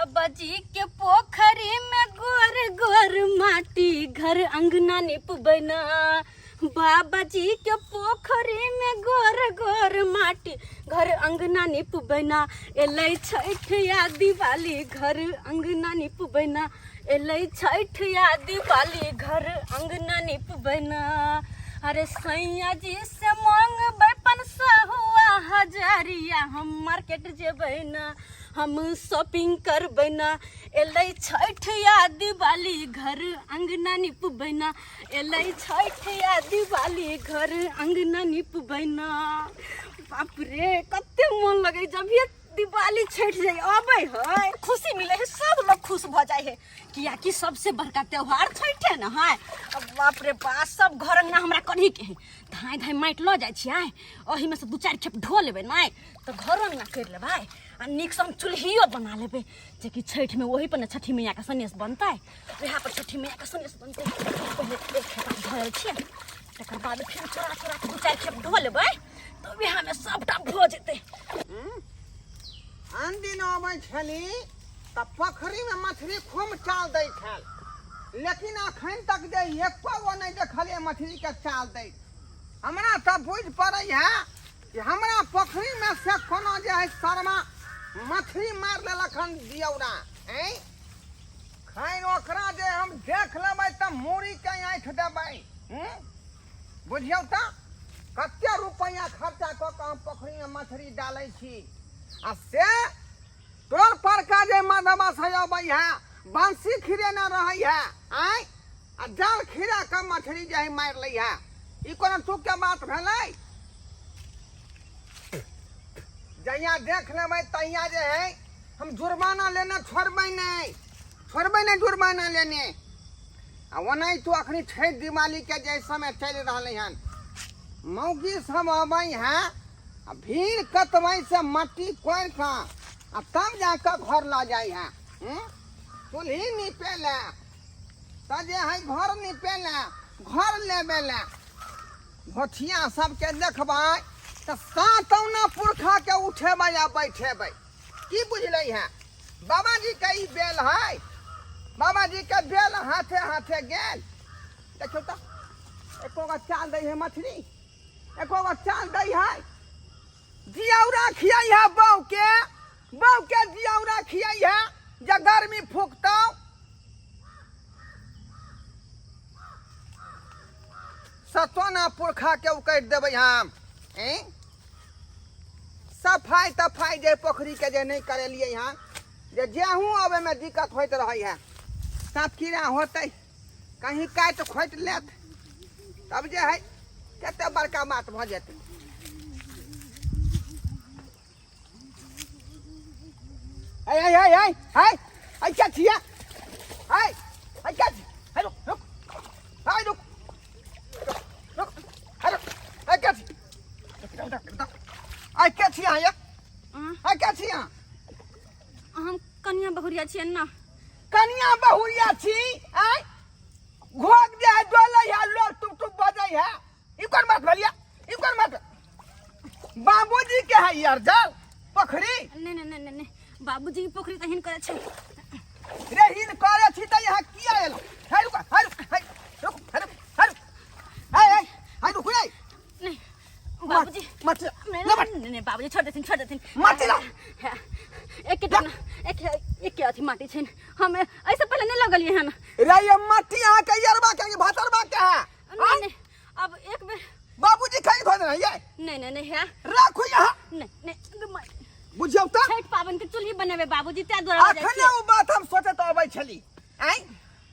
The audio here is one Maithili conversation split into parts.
बाबाजी के पोखरी में गोर गोर माटी घर अंगना निपबै ना। बाबाजी के पोखरी में गोर गोर माटी घर अंगना निपबै ना। एलै छठ या दिवाली घर अंगना निपबै ना। एलै छठ या दिवाली घर अंगना निपबै ना। अरे सैया जी से मांगबै 500 हजारिया, हम मार्केट जेबै ना, हम शॉपिंग करबै ना। एलै छठ या दिवाली घर अंगना निपबै ना। एलै छठ या दिवाली घर अंगना निपबै ना। बाप रे, कते मन लगै जब ये दिवाली छठ जाइ अबै है, खुशी मिले है, सब लोग खुश भऽ जाइ है, कियाकि सबसे बड़का त्योहार छठे न है। अब बाप रे बा, सब घर अंगना हमरा करही के है। धाय धाय माटि लऽ जाइ छियै, ओहिमे से 2-4 खेप ढो लेबै नहि तऽ घर अंगना करि लेबै आ नीकसँ हम चूल्हियो बना लेबै, जेकि छठिमे ओही पर ने छठि मैयाके सनेस बनतै, वएह पर छठि मैयाके सनेस बनतै। पहिले एक खेप धोल छियै, तकर बाद फेर चोरा चोरा के 2-4 खेप धो लेबै तऽ वएहमे सबटा भऽ जेतै। आन दिन अबै छली तऽ पोखरिमे मछली खूब चाल दै छल, लेकिन अखन तक जे एको गो नहि देखलियै मछलीके चाल दै। हमरा तऽ बुझि पड़ै है कि हमरा पोखरिमे से कोनो जे है शर्मा मछली मारि लेलक हन दियौरा। ऐं खैर ओकरा जे हम देख लेबै तऽ मूड़ीके ऐंठ देबै। बुझियौ तऽ कते रुपैआ खर्चा कऽ कऽ हम पोखरिमे मछली डालै छी, आ से तोर परका जे मधुमा से अबै है बंसी खिरेने रहै है, आँय आ जाल खिरा कऽ मछली जे है मारि लै है। ई कोनो टूक के बात भेलै? जहिया देख लेबै तहिया जे है हम जुर्माना लेने छोड़बै नहि, छोड़बै नहि जुर्माना लेने। आ ओनाहि तो अखनी छठि दिवाली के जे समय चलि रहलै हन, मौगी सब अबै है आ भीड़ कतबै से मट्टी कोरि कऽ आ तब जाकऽ घर लऽ जाइ है। चूल्ही नीपे लए तऽ जे है घर नीपे लए घर लेबे लए घोठिया सबके देखबै तऽ सातौना पुरखा के उठेबै आ बैठेबै। की बुझलै है बाबाजी के ई बेल है, बाबाजी के बेल हाथे हाथे गेल। देखियौ तऽ एको गो चाल दै है मछली, एको गो चाल दै है। जियौरा खियाई है बहू के, बहू के जियौरा खियाई है जे गर्मी फूकतौ। सतोना पुरखा के उकटि देबै हम। ऐं सफाइ तफाइ जे पोखरी के जे नहि करेलियै हँ, जे गेहूँ अबै में दिक्कत होइत रहै है, साँप कीड़ा होतै कहीं काटि खोटि लेत तब जे है कते बड़का बात भऽ जेतै। है है है है है है क्या छियै? है है क्या छी? है रुक रुक, है रुक रुक, है रुक, है क्या छी? है क्या छी अहाँ ये? है क्या छी अहाँ? हम कनिया बहुरिया छियै ना। कनिया बहुरिया छी? आय घोक जे है डोलै है, लोर टुप टुप बजै है, ई कोन बात भेलिया? ई कोन बात? बाबूजी के है यार जाल पोखरी? नहीं नहीं नहीं नहीं, बाबूजी के पोखरी त हिन करे छै। रे हिन करे छी त यहाँ किया एलो? है रुक, है रुक, है रुक, है रुक, है रुक, है है है रुक रे। नहीं बाबूजी मत नहीं ले मत। नहीं नहीं बाबूजी छोड़ देथिन, छोड़ देथिन। मत ला। एक के ना, एक एक के अथी माटी छै, हम ऐसे पहले नहीं लगलिए हन। रे ये माटी अहाँ के यरबा के भातरबा के है? नहीं नहीं, अब एक बेर बाबूजी खाई खो नहीं ये। नहीं नहीं नहीं है राखू यहाँ। नहीं नहीं, बुझियौ त छठ पावन के चूल्ही बनेबे बाबूजी, तै दुआरे हो जाइ अखने छियै। ओ बात हम सोचैत अबै छली। आँय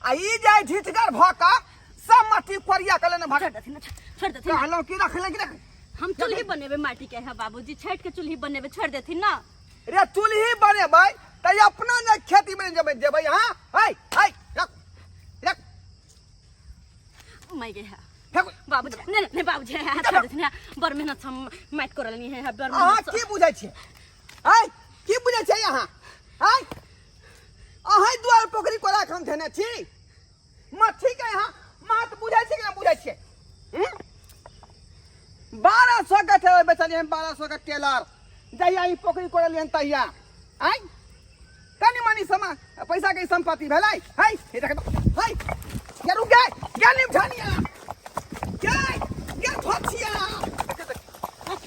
आ ई जाय ढिठगर भऽ कऽ सब माटी कोरिया के लेने भाग। छोड़ देथिन, छोड़ देथिन। कहलहुँ की रखले की रख? हम चूल्ही बनेबे माटी के है बाबूजी, छठ के चूल्ही बनेबे, छोड़ देथिन ना। रे चूल्ही बनेबै त अपना ने खेती में जेबै जेबै। हाँ हाय हाय रख रख। मैं गे है फेंकू। बाबूजी नहीं नहीं बाबूजी है छोड़ देथिन है, बड़ मेहनत से हम माटि करलनी है, बड़ अहाँ मेहनत से। की बुझै छियै? आँय की बुझै छियै अहाँ? आँय अहाँ दुआर पोखरी कोरा हम धेने छी मच्छी के, यहाँ मात बुझै छियै कि नहि बुझै छियै? 1200 के टेलर बेचलियै, 1200 के टेलर जहिया ई पोखरी कोरलियन तहिया। आँय कनि मनि नी समा पैसा के संपत्ति भेलै है हे देख है ये रुक गए ये नहीं उठानिया ये ये थोचिया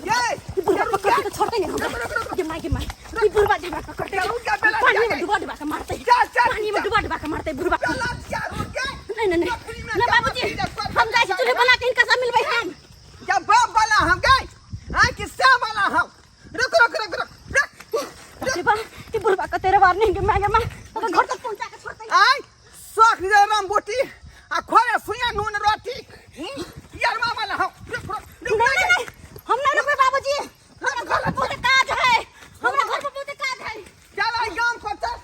ये ई बुढ़वा पकड़ते तो छोड़ते नहीं हमरा। गे माय, गे माय, ई बुढ़वा जे हमरा पकड़ते रुक जा, बेला, पानी में जा। डुबा डुबा के मारते। जा, जा, पानी में जा। डुबा डुबा के मारते बुढ़वा। बेला क्या रुक गए। नहीं नहीं नहीं ना बाबूजी, हम जाइ छी चूल्हे बना के हिनका से मिलबै हम। या बाप वाला हम गए हाँ किस्सा वाला हम रुक रुक रुक रुक रुक। बाप रे बाप, ई बुढ़वा के तेरे बार नहीं। गे माय, गे माय, ओकर घर तक पहुंचा के छोड़ते। आय शौक जे राम बोटी आ खोरे सुइया नून रोटी यार मामा वाला हम रुक रुक रुक। नहीं नहीं नहीं, हम नहीं रुकबै बाबूजी, हमरा घर पर बहुत काज है, हमरा घर पर बहुत काज है। चल आई गांव पर चल,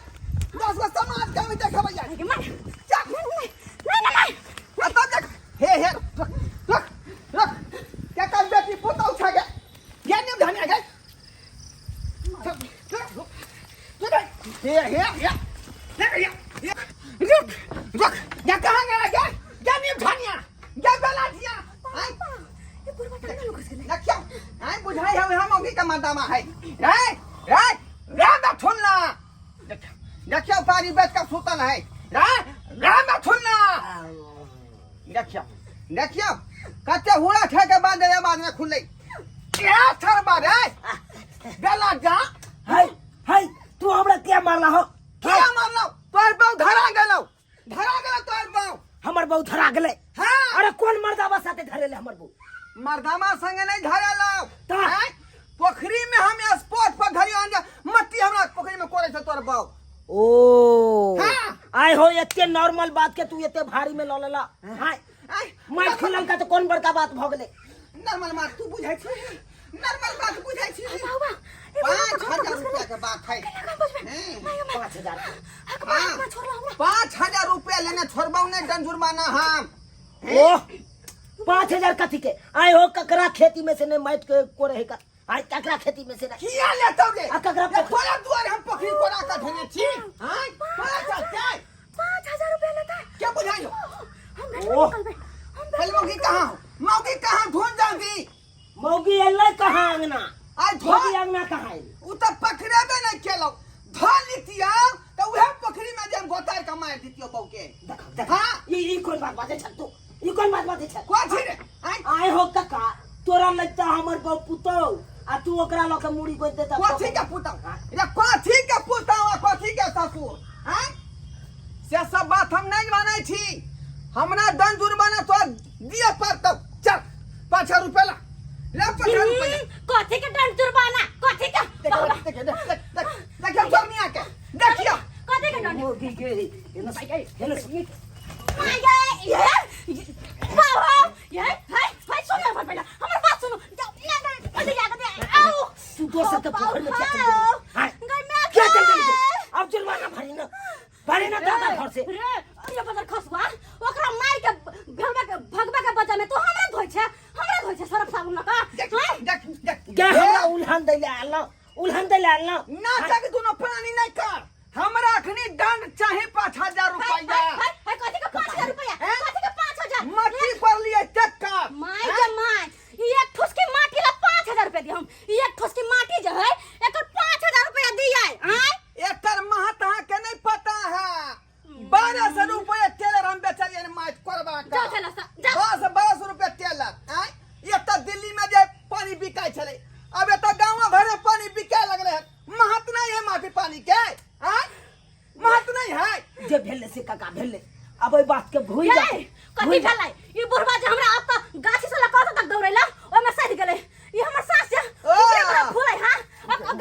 10 गो समाज गांव देखबै यार। गे माय। चल। नहीं नहीं नहीं। आ तब देख हे हे रुक रुक रुक, क्या कर बेटी पुतौ छ गे ये निम धनिया गे हे हे हे हे हे रुक रुक, या कहाँ गया गे ये निम धनिया ये बेला दिया आई। ई बुढ़वा टांगा लोग घुस गेलै। देखियो आई बुझाई हवे हम अभी का मर्दामा है रे रे रे बैठुन ना। देखियो देखियो पानी बेच का सुतल है रे रे बैठुन ना। देखियो देखियो कते हुड़ा खे के बाद ये बाद में खुले ए थरबा रे बेला जा। है है, तू हमरा क्या मारला हो? क्या मारलो? तोर बाऊ धरा गेलो, धरा गेलो तोर बाऊ। हमर बहू धरा गेलै? हाँ। अरे कोन मर्दाबा साथे धरेले हमर बहू? मर्दामा संगे नहीं धरेलो। त? हैं? पोखरी में हम स्पॉट पर धरियो अंजा मट्टी हमरा पोखरी में कोरे छ तोर बाऊ। ओ। हाँ। आय हो, एते नॉर्मल बात के तू एते भारी में ल लेला। हाय। आय। माइक खुलल का तो कोन बड़का बात भ गेलै? नॉर्मल बात तू बुझै छी? नॉर्मल बात बुझै छी? बाबा, ई बुढ़वा पाँच तऽ घर तक हजार घुस रुपया गेलै। के बात है। केना काम बचबै? हैं? माय गे माय। 5,000। हक माय, हक माय, छोड़ला हमरा। 5,000 रुपया लेने छोड़बौ नहीं दंड जुर्माना हम। ओह, 5,000 कथी के? आय हो, ककरा खेती में से नहीं माइट के को रहे का? आय, ककरा खेती में से नहीं? किया लेतौ रे? आ ककरा ये पोखरी? तोरा दुआर हम पोखरी कोड़ा के धेने छी हां तोरा चलते। 5,000 रुपया लेता। क्या बुझाइयो? हम भेटबै। ओह। निकलबै हम। पहले मौगी कहाँ हो? मौगी कहाँ ढूंढ जल्दी। मौगी एलै कहाँ अंगना? आइ धो। मौगी अंगना कहाँ एलै? उ तऽ पकड़ेबे नहीं केलौ, धो लितियौ तऽ उहे पोखरी में जे हम गोतार के मारि दितियौ बहू के। देख देख। हाँ। ई ई कोन बात बाजै छ तू? ई कोन बात बाजै छ? कोन छी रे आइ? आय हो कका, तोरा लगता हमर बहू पुतौ आ तू ओकरा लऽ के मुड़ी गोति देता। कथी के पुतौ रे? कथी के पुतौ आ कथी के ससुर? आँय, से सब बात हम नहीं मानै छी। हमरा दंड जुर्माना तो दिए पड़तौ। चल, 5,000 रुपया ला ले, 5,000 रुपया। कथी के दंड जुर्माना? कथी के? देख देख देख देख देख देखियो चोरनिया के देखियो। कथी के दंड? मौगी के एने एने। माय गे, ये बाबा, ये हाय हाय, सुन ले पहले हमर बात सुनो। जाओ ना ना, पहले जाके दे आओ। तू दोसर के पोखर में क्या चल गेली? हाय। गई मैं। क्या चल गेली तू? अब जुर्माना भरी ना, भरी ना दादा घर से। रे अरे बदर खसुआ, ओकरा मार के भगवा के भगवा के बच्चा में तू हमरा धोइ छै, हमरा धोइ छै सरफ साबुन लगा। देख देख देख। गे, हमरा उल्हन दै ले आयल ना, उल्हन दै ले आयल ना। नाचक दुनो प्राणी नहीं कर। हमरा अखनी दंड चाही 5,000 रुपया। हाय हाय, कथी के 5,000 रुपया? हैं? कथी के 5,000? मट्टी पर लिए चक्कर। माय के my, ई एक ठुसकी माटी ला 5,000 रुपया दी हम? ई एक ठुसकी माटी जे है एकर 5,000 रुपया दिया आय? एकर महत अहाँ के नहीं पता है। 1,200 रुपया टेलर हम बेचलिए माटि कोरबा का। जाओ चला सा जाओ। बस 1,200 रुपया टेलर आय। एतऽ दिल्ली में जे पानी बिकाइ छलै, अब एतऽ गाँव घर में पानी बिकाय लगलै हन। महत नहीं है माटी पानी के आय, महत नहीं है। जे भेलै से काका भेलै, अब ओहि बात के भूल जा। ये कथी भेलै? ई बुढ़वा जे हमरा अब तऽ गाछी से लकड़ तक दौड़ैला ओहिमे सधि गेलै। ई हमर सास जे ओकरे बड़ा फूलै। हां, अब अब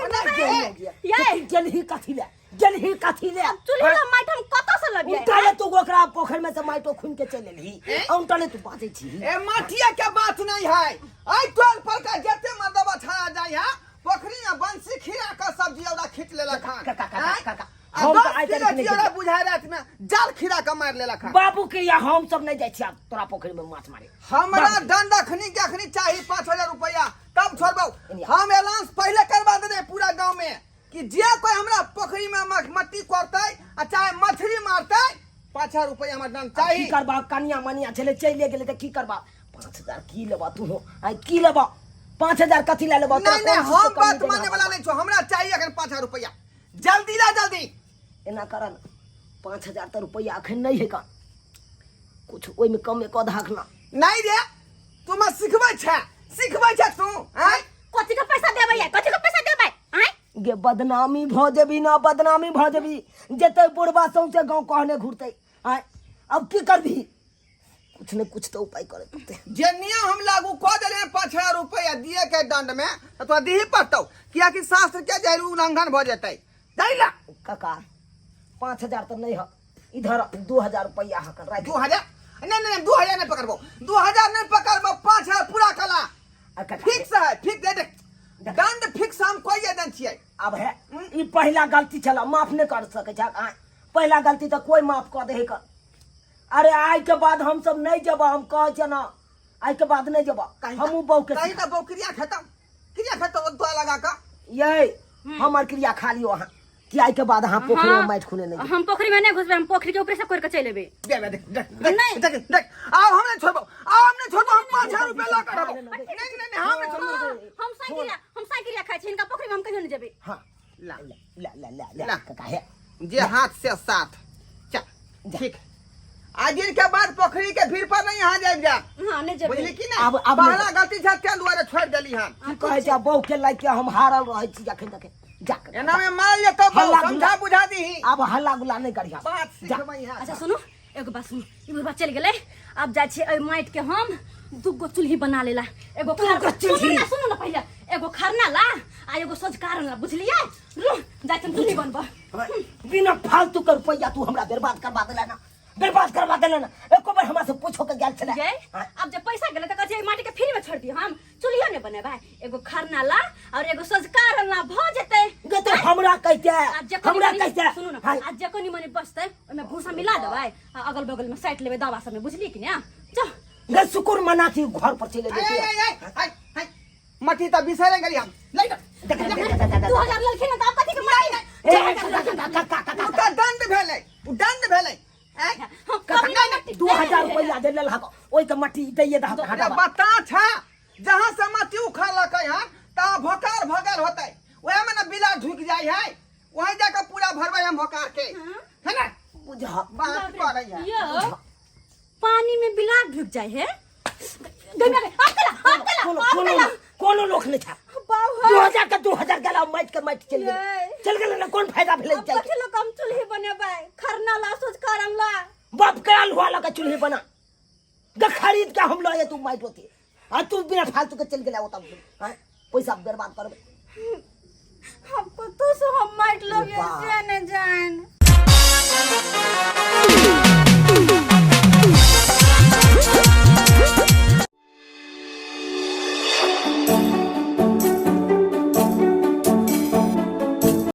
ये गेलही कथी ले? गेलही कथी ले? चूल्ही ला माटि हम कतऽ से लबियै? उल्टा तू ओकरा पोखर में से माटि खून के चलि एलही आ उल्टा तू बाजै छी। ए माटिया के बात नहीं है। आई टोल पर का जते मर्दबा छाड़ा जाय है पोखरी में बंसी खिरा के सब्जी औरा खींच लेलक हन। काका, काका, आँय? काका, आ हम 10 तऽ आइ किलो तारीख नहि चियौरा गेलियै। बुझाय रात में जाल खिरा के मारि लेलक हन। बाबू के या हम सब नहीं जाइ छी आब तोरा पोखरि में माछ मारे। हमरा बाबू। दंड अखनी के अखनी चाही 5,000 रुपया, तब छोड़बौ। एनिया। हम एलांस पहले करवा देने पूरा गांव में कि जे कोई हमरा पोखरी में मट्टी कोरतै आ चाहे मछली मारतै, 5,000 रुपया हमरा दंड आब चाही। की करबा? कनिया मनिया छलै, चलिए गेलै तऽ की करबा? 5,000 की लेबा तू? आइ की लेबा? 5,000 कथी लए लेबा? तोरा नहीं नहीं, कोन चीज के हम कमी बात देने माने हमारा? वाला नहीं छो। हमरा चाहिए अखन 5,000 रुपया, जल्दी ला जल्दी। एना कर ने 5000 तऽ रुपैआ अखन नहि है का कुछ ओहिमे कमे कऽ दहक ना। नहीं रे, तू हमरा सिखबै छै, सिखबै छै तू आँय? कथी के पैसा देबै ये? कथी के पैसा देबै आँय? गे बदनामी भऽ जेबी ना, बदनामी भऽ जेबी, जेतै बुढ़बा सौंसे गाँव कहने घुरतै। आँय, अब की करबी? कुछ ने कुछ तो उपाय करे पड़तै। जे नियम हम लागू कऽ देलियै 5000 रुपैआ दिए के दंड में, तऽ तोरा दिही पड़तौ, कियाकि शास्त्र के जे उल्लंघन भऽ जेतै दै ला। काका, 5000 तऽ नहि हक, इधर 2000 रुपैआ हक राखि। 2000? नहीं नहीं, 2000 नहीं पकड़बो, 2000 नहीं पकड़बो, 5000 पूरा कला। आ काका, फिक्स है, फिक्स दे दे, दंड फिक्स हम कोई देन छियै। आब है ई पहिला गलती छला, माफ नहि कर सकै छै। आँय, पहिला गलती तऽ कोइ माफ कऽ दे कर। अरे आइ के बाद हम सब नहीं जब, हम कहे छियै ना, आइ के बाद नहीं जब। हमहूँ बहू के कहीं तऽ बहू क्रिया खेतौ, क्रिया खेतौ दुआ लगा कऽ। ये हमर क्रिया खा लियो अहाँ, कि आइ के बाद अहाँ पोखरि में माटि खुने नहीं। हम पोखरि में नहीं घुसबै, हम पोखरि के ऊपर से कोरि के चलि एबै। दे दे, देख देख देख। नहीं। देख देख, आब हम नहीं छोड़बो, आब हम नहीं छोड़बो, हम 5000 रुपया लऽ कऽ रहबो। नहीं नहीं नहीं, हम नहीं छोड़बो। हम साइकिल, हम साइकिल खाइ छी, हिनका पोखरि में हम कहियो नहीं जेबै। हाँ। ला। ला ला ला ला। ला। काका हे। जे हाथ से साथ चल। जा। ठीक, आज दिन के बाद पोखरी के भीड़ पर नहीं यहाँ जाए जा। हाँ, नहीं जेबै। बुझली कि नहीं? आब पहला नहीं। गलती छै तें दुआरे छोड़ देली हम। की कहै छै, बहू के लाइक के हम हारल रहै छी जखन तक जा काका, एना में मार जेतौ बहू, हल्ला समझा गुल्ला। बुझा दीही। आब हल्ला गुल्ला नहीं करिहा। बात जा। सिखबै है। अच्छा सुनू, एगो बात सुनू, ई बुढ़बा चलि गेलै, आब जाइ छियै एहि माटि के हम दूगो चूल्ही बना लेला, एगो दूगो चूल्ही? सुनू ना, सुनू ना, पहिले एगो खरना ला आ एगो सोझकारन ला, बुझलियै? रू जाइ छियै हम चूल्ही बनबऽ। बिना फालतू के रुपैआ तू हमरा बर्बाद करवा देला ना, बर्बाद करवा देला ना, एको बार हमरा से पूछो के गेल छले? ये अब जब पैसा गेलै तऽ कहै छै माटि के फ्री में छोड़ दियौ, हम चूल्हियो नहि बनेबै, एगो खरना ला और एगो सोझकारन ला भऽ जेतै। गे तो हमरा कहते, आ जे कनि हमरा मनि- कहते। सुनू ना, हाँ। आ जे कनि मनि बचतै ओहिमे भूसा मिला देबै आ अगल बगल में साटि लेबै दवा सबमे, बुझलियै कि ने? चल। गे शुक्र मना कि घर पर चले आय, जेते। आय, आय, आय, आय, मट्टी तऽ बिसरे गेली हम लै जा। देख, देख, देख, देख, देख। 2000 लेलखिन ने तऽ आब कथी के माटि? ए, काका, काका, काका, ओ तऽ दंड भेलै, ओ दंड भेलै। आय, हम काका, कभी नहि मट्टी- 2000 रुपैआ जे लेलहक ओहिके मट्टी दैये दहक। अरे हटाबा। बता छा, जहाँ से मट्टी उखाड़लकै हन तहाँ भोकार भगल होतै, ओएह में ने बिला ढुकि जाइ है, वहीं जाके पूरा भरबै हम भोकार के, है ना? बुझ बात करै है। यो पानी में बिलार ढुक जाए है। गई में आप कला, आप कला, कोनो आप कोनो कला। कोनो लोक नहि छै। बाबा। 2000 के 2000 गेला, माटि के माटि चलि गेलै। ये। चलि गेलै ने, कोन फायदा भेलै अब चलि कथी लोग हम चूल्ही बनेबै, खरना ला सोच करन ला? बाप के आलू लगा चूल्ही बना ग, खरीद के हम लए तू माटि होती आ तू बिना फालतू के चलि गेलै ओतऽ। आँय, पैसा बर्बाद करबै। हमको तो सो हम माइट लोग बाप। से न जान।